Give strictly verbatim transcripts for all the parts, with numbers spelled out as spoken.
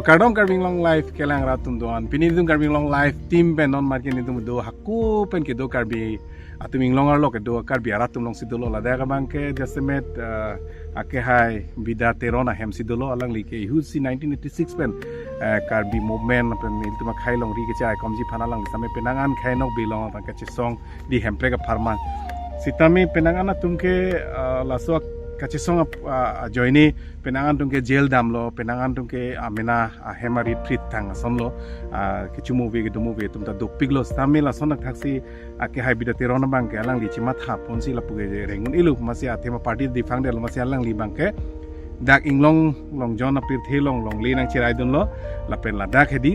Kardom Karbi Anglong Live kelang rat atum doan. Pini itum Karbi Anglong Live team pen non marke itum do hako pen kedo Karbi atum inglong arlo kedo Karbi arat atum alongsi dolo, ladak abang ke jasemet, eh, akehai Bidya Teron ahem si dolo, alangli ke ihut si nineteen eighty-six pen, eh, Karbi movement pen ilitum akhei longri kechai komji aphan alangli sitame penang an khei nok bilong abang kachesong di Hemprek apharman. Sitame penang an atum ke, eh, laso kachesong ap-, ah, ajoine penang an atum ke jail damlo, penang an atum ke amena ahem arit phrit thang asonlo, ah, kechomo ave kedomo ave atum ta dopiklo. Sitame lason athaksi akehai Bidya Teron abang ke alangli chematha ponsi lapu ke reng un-elo, amatsi athema party diphangdetlo, amatsi alangli abang ke dak inglong longjon apirthe along longle nangcheraidunlo, lapen ladak hedi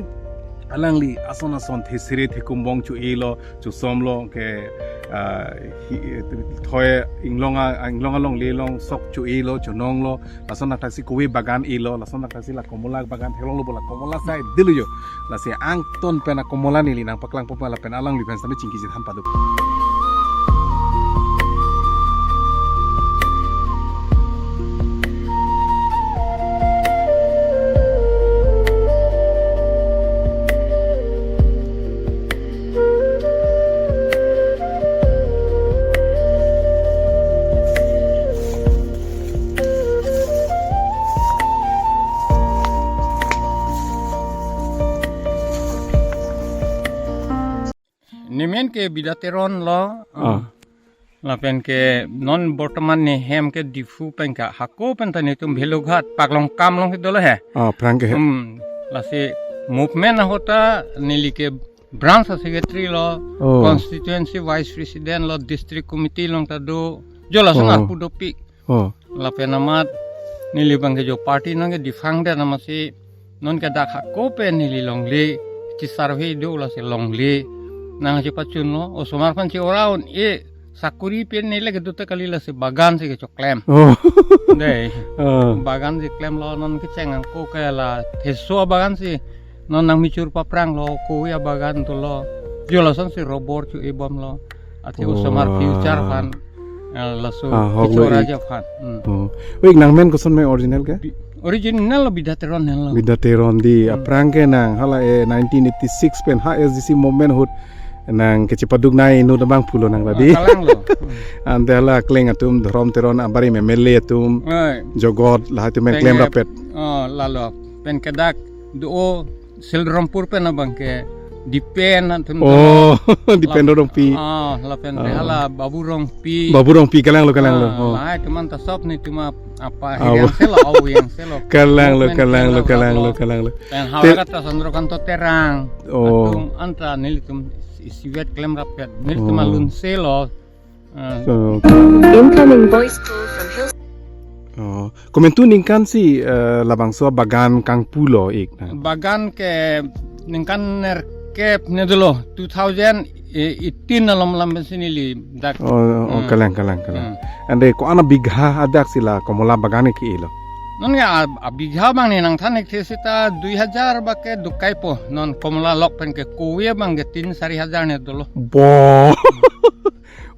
alangli ason ason thesere thekumbong cho-elo, chosomlo ke, ah, hi-, thoi inglong a-, inglong alongle along sok cho-elo, chononglo, lason athaksi kove bagan elo, lason athaksi la komola bagan theklonglo bo, la komola sai dilu jo. Lasi angton pen akomola neli nangpaklang poma lapen alangliphan sitame chingki chethan pado. Nemen ke Bidya Teron lo. Ah. Lapen ke non bortoman nehem ke Diphu pen ke hako pen ta netum Bhelughat Paklongkam along kedolo he. Ah, aphrang ke he. Hmm. Lasi movement ahut ta neli ke branch secretary lo, oh, constituency vice president lo, district committee along ta do. Jo lason, oh, arpu dopik. Oh. Lapen amat neli abang ke jo party nangke diphangdet amatsi non ke dak hako pen neli longle, che-survey do lasi longle nangchepachunlo, osomar aphan che-ora un-e, sakori pen neli kedo ta kali, lasi bagan si kechoklem. Oh. Dei. Oh. Bagan si klemlo, non kecheng ako ke la theso abagan si non nangmichur papranglo, kove abagan dolo. Jo lasonsi robor cho-e bomlo. Athe, oh, osomar future aphan, eh, laso, ah, hok lo, kecho-ra ik aja aphan. Hmm. Oh. Wait, nangmen koson me original ke? Bi-, original lo Bidya Teron henlo. Bidya Teron di, hmm, aphrang ke nang hala, eh, nineteen eighty-six pen ha S D C movement ahut nang kechepaduk nai inut abang pulo nang tadi. Ah, kalanglo. Hmm. Ante hala kleng atum Dhorom Teron abarim M L A atum, oi, Jogot lahai atum pen, pen klem ke-, rapet. Oh, lalo. Pen ke dak do-o Silrampur pen abang ke Dipen atum, oh, dolo. Dipen Rongpi. Ah, lapen, ah, hala Babu Rongpi. Babu Rongpi, kalanglo, kalanglo. Ah, oh, lahai atum anta sop netum apa, ah, yang selo, au yang selo. Kalanglo, movement kalanglo, kalanglo, kalanglo, kalanglo. Pen te- halakat ta Chandrakanta Terang. Oh. Atum anta nelitum isivet klem rapet. Nelitum, oh, alun selo. Ah. So, incoming voice call from Hills. Oh, komantu ningkan si, eh, labangso bagan kangpulo ik nang? Bagan ke ningkan nerkep ne dolo, two thousand eighteen along lam pensi neli dak. Oh, oh, hmm, kalang, kalang, kalang. Hmm. Ante ko-an abigha adak si la komola bagan ke-elo? Non ke a, abigha abang ne nangthan ik the seta dui hajar abang ke dokai po. Non komola lok pen ke kove abang ke tin sari hajar ne dolo. Bo.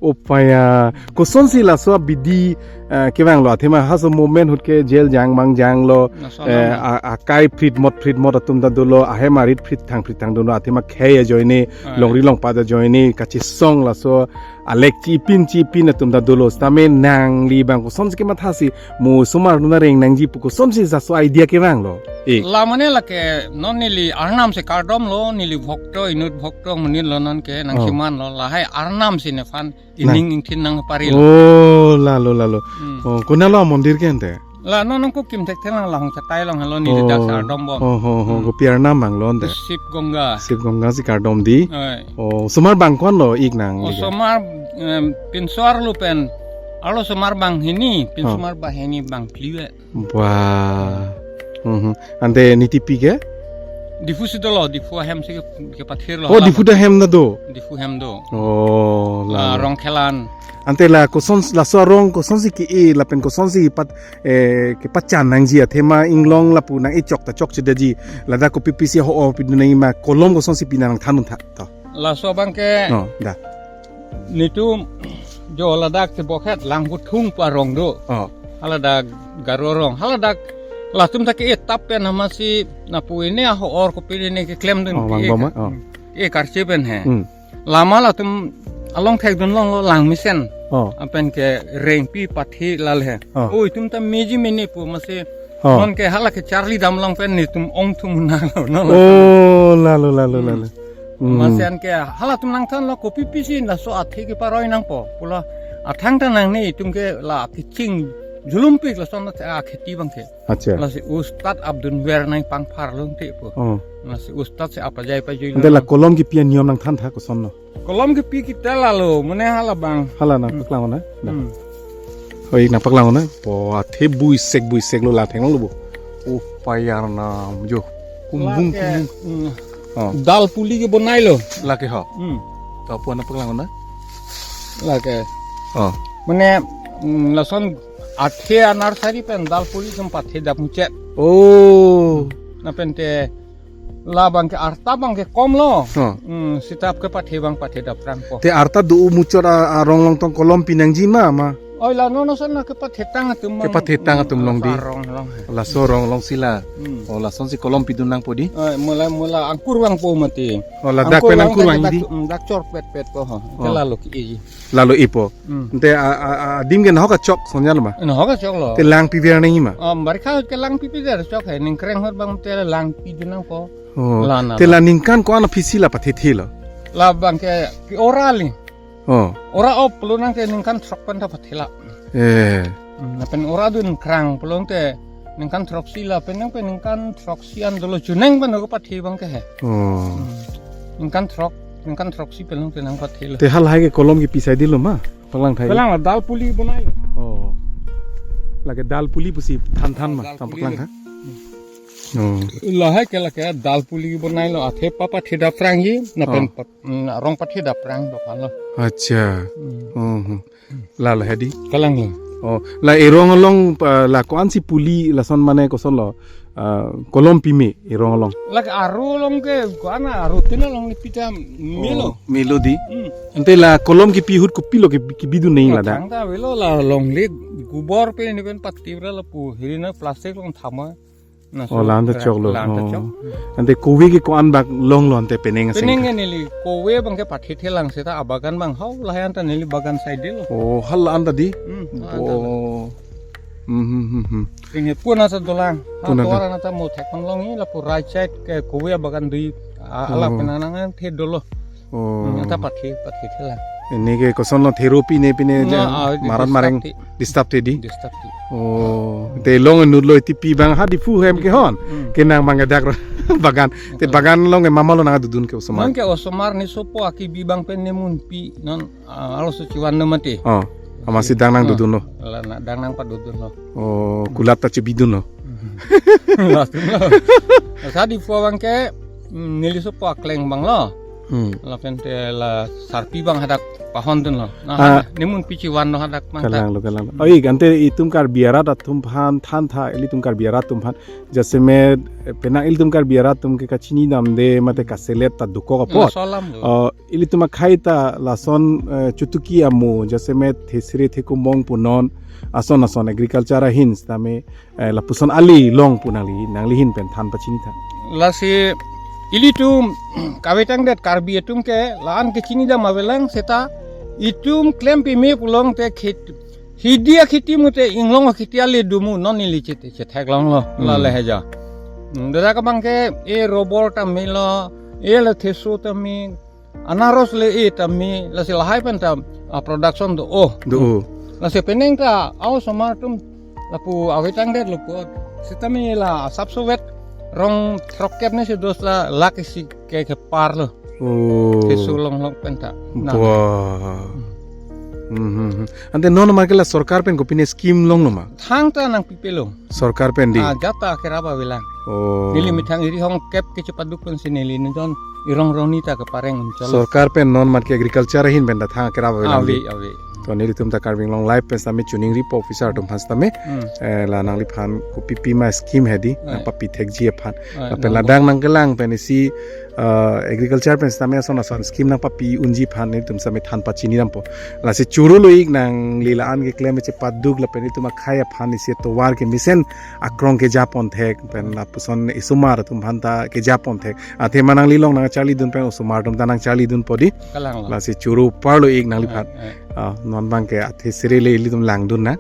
Opaya, kosonsi laso abidi, eh, kevanglo, athema halaso movement ahut ke jail jang mang janglo, laso, eh, alam, a-, akai phrit mot phrit mot atum ta dolo, ahem arit phrit thang phrit thang dolo, athema khei ajoine, ah, longri longpat ajoine, kachesong laso, alek chipin chipin atum ta dolo, sitame nangli abang kosonsi kemathasi, mo osomar atum ta reng nangji pu kosonsi laso idea kevanglo. Eh. La mane lake non neli arnam si kardomlo, neli bhokto, inut bhokto, monit lo non ke nang, oh, siman lo, lahai arnam si nephan, nang, ining ingthin nangparilo. Oh, lalo, lalo. Hmm. Oh, konatlo mondir ke ante? La non nangko kim thekthelang, lahong chatai along helo neli, oh, dak si ardom bom. Oh, oh, oh, hmm, kopi arnam abang lo ante? Shiv Ganga. Shiv Ganga si kardom di? Oi. Oh, osomar abang ko-anlo ik nang? Oh, like, osomar, em, pinso arlo pen. Arlo osomar abang hini, oh, pinso osomar abang hini abang phli ave. Wah. Mhm. Ante Nitipi ke? Diphu si dolo, Diphu ahem si ke, kepathirlo. Oh, hala Diphu ta hem ta do? Diphu hem do. Oh, la, ah, la. Rongkhelan. Ante la koson, laso arong kosonsi ke-e lapen kosonsi pat, eh, kepachan nangji athema inglong lapu nang-e chok ta chokchedetji, ladak kopi pisi ho-o pidun nangji ma, kolom kosonsi pi nangthan un tha to? Laso abang ke. Oh, da. Netum jo ladak si bokhet Langputhung pu arong do. Oh. Haladak Garo arong. Haladak Latum ta ke-etap pen amatsi lapu ini aho-or kopine keklem dun Oh, ke-e vangbom, oh. E karche pen he. Hmm. Lama latum along thekdun longlo langmesen. Oh. Lapen ke rengpi pathi lal he. Oh. Oh, itum ta meji mene pu amatsi Oh. Non ke hala kecharli damlong pen netum ongthum nalo, no? Oh, lalo, lalo, Hmm. lalo. Hmm. Amatsi anke halatum nangthanlo kopi pisi laso athe keparoi nangpo. Pulo athang ta nangne itum ke la keching julumpik lason akheti abang ke. Acha. Lasi Ustad Abdunwer nangpangphar longte po. Oh. Lasi Ustad si apajai pajui Ante lo. La kolom kepi aniyom nangthantha kosonlo? Kolom kepi kita lalo, mane hala abang. Hala nang Hmm. paklang na. Nah. Hmm. Oi, nang paklang na. Po athe buisek buisek lo la thenglo bo. Oh, payar na jo. Kumbung Lake, kumbung. hmm. Oh. Dal puli kebonailo. Lake ho. Hmm. To po nang paklang na. Lake. Oh. Mane, hmm, lason athe a-nursery pen dal puli atum pathe dam muchet. Oh. Lapen te labang ke arta abang ke komlo. Oh. Hmm, seta kepathe abang pathe dapprang po. Te arta do muchot a, arong long tong kolom pinangji ma ma. Oi la non ason na kepathe tang atum abang. Kepathe tang atum Hmm, long di. Arong long. Laso arong long si la. Hmm. Oh, lasonsi kolom pidun nangpo di. Oi, mula mula angkur vangpo mati. Oh, ladak Angkur pen vang angkur ke vang dak, di. hmm, dak chor pet pet po ho. Oh. Ke lalo ke-e. Lalo e po. Hmm. Ante a, a, a, adim ke nahok kachok sonjal ma. Nahok kachok lo. Te lang piver nangji ma. Oh, barikha ke lang piver chok he, ningkreng ahut abang te lang pidun nangpo. Oh. Lana Te la. la ningkan ko-an aphisi la pathethelo? Labang ke, ke ora li. Oh. Ora op lo nang ke ningkan throk pen ta pathela. Eh. Hmm, lapen ora dun krang pulote ningkan throksi lapen nang pen ningkan throksi an dolo chuneng pen ko pathe abang ke he. Oh. Hmm. Ningkan throk, ningkan throksi pulote nangpathelo. Te halahai ke kolom kepi sai dilo ma? Paklang thai. Paklang la dal puli bonailo. Oh. Lake dal puli pusi than than ma. Dal Tam puli paklang lo. tha. Oh. Lahai ke lake dal puli bonailo athe pa pathe dapprang ji, lapen Oh. pa, mm, arong pathe dapprang dokan lo. Acha. Hmm. Oh. Hmm. Lalo he di. Kalang lo. Oh, la erong along, ah, la ko-ansi puli lason mane kosonlo, ah, kolom pime erong along. Lake aro along ke ko-an aro tin along ni pita melo. Oh, melo di. Hmm. Ante la kolom kepi ahut kopilo ke kebidun nangji ladak. Thangta avelo la longle gubor pen ni pen pati ra lapu hiri na plastic along thama. Na Oh, so, la anta ra-, choklo. la anta Oh. chok. Ante kove ke ko-an bak longlo ante penang aseng Penang ke? ke neli kove abang ke pathe thelang seta abagan abang hau lahai anta neli bagan sai delo. Oh, hala anta di? Hmm, la anta. Oh. Hmm, hmm, hmm, hmm. Penang ke puna sa dolang. Ha, Puna anta. Tora na ta mo thek pang long i lapu right side ke kove abagan dui a-, ala Oh. penang nang the dolo. Oh. Hmm, anta pathe, pathe thelang. Ini ke kosonlo therapy ne pine Na, ja ah, maran disturb mareng ti. disturb te di. Disturb ti. Oh, te long nut lo tipi abang ha Diphu hem ke hon. Hmm. Ke nang abang dak ro bagan. Te Betul. bagan long ke mama lo nang dodun ke osomar. Nang ke osomar ni sopo akibi abang pen nemunpi non, ah, alo so chivan no mati. Oh, amatsi dang nang Oh. dodun lo. La na dang nangpadodun lo. Oh, kulat ta chibidun lo. Latum lo. Sa Diphu abang ke, mm, neli sopo akleng abang lo. Hmm. Lapen te la sarpi abang hadak pahondun lo. Na, Ah. nemunpi chivan lo hadak abang ta. Kalang lo, kalang lo. Oh, ik, ante itum Karbi arat atum aphan thantha, ilitum Karbi arat atum aphan. Jasemet, eh, penang ilitum Karbi arat atum ke kachini damde mate kaselet ta dokok apot. Laso alam lo. Oh, ilitum akhei ta lason, eh, chutuki amo, jasemet thesere thekumong punon, ason ason agriculture ahin sitame, eh, lapuson ali long pu nangli, nangli ahin pen than pachini tha. Lasi ilitum kave tangdet Karbi atum ke la-an kechini dam avelang seta itum klem pime pulote khet-, hidi akheti mate inglong akheti ale domu non ili chete chethek longlo Hmm. la leheja. Hmm, dak abang ke e robor ta melo, e le theso ta me, anaros le e ta me, lasi lahai pen ta, ah, production do o. Do o. Lasi penang ta osomar atum lapu kave tangdet lo po. Sitame la asap sovet rong throkkep ne si dos la lak isi ke kepar lo. Oh. Theso longlong pen ta. Na. Wah. Hmm, hmm, hmm. Ante non ma ke la sorkar pen kopine scheme longlo ma? Thangta nangpipe lo. Sorkar pen di? Ah, jat ta kerap avelang. Oh. Neli methang iri hongkep kechepaduk pensi neli nejon irong roni ta kepareng unchol. Sorkar pen non mat ke agriculture ahin pen ta thang kerap avelang di? Ave, ave. To nelitum ta Karbi Anglong Live pen sitame choningripo officer atum aphan sitame. Hmm. Eh, la nangliphan kopi pima scheme hedi Ai. nangpapithekji aphan. Ai, Lapen nang- ladak nangkelang pen isi uh, agriculture pen sitame ason ason scheme nangpapi unji aphan nelitum sitame than pachini dampo. Lasi choro lo-ik nangli la-an keklem chepaduk lapen nelitum akhei aphan isi tovar kemesen akrong keja ponthek pen lapuson isomar atum aphan ta keja ponthek. Athema nangli along nangcharlidun pen osomar atum ta nangcharlidunpo di. Kalang lo. Lasi choro parlo-ik nangliphan. Ai, ai. Ah, non abangke athe sere le ilitum langdun nang.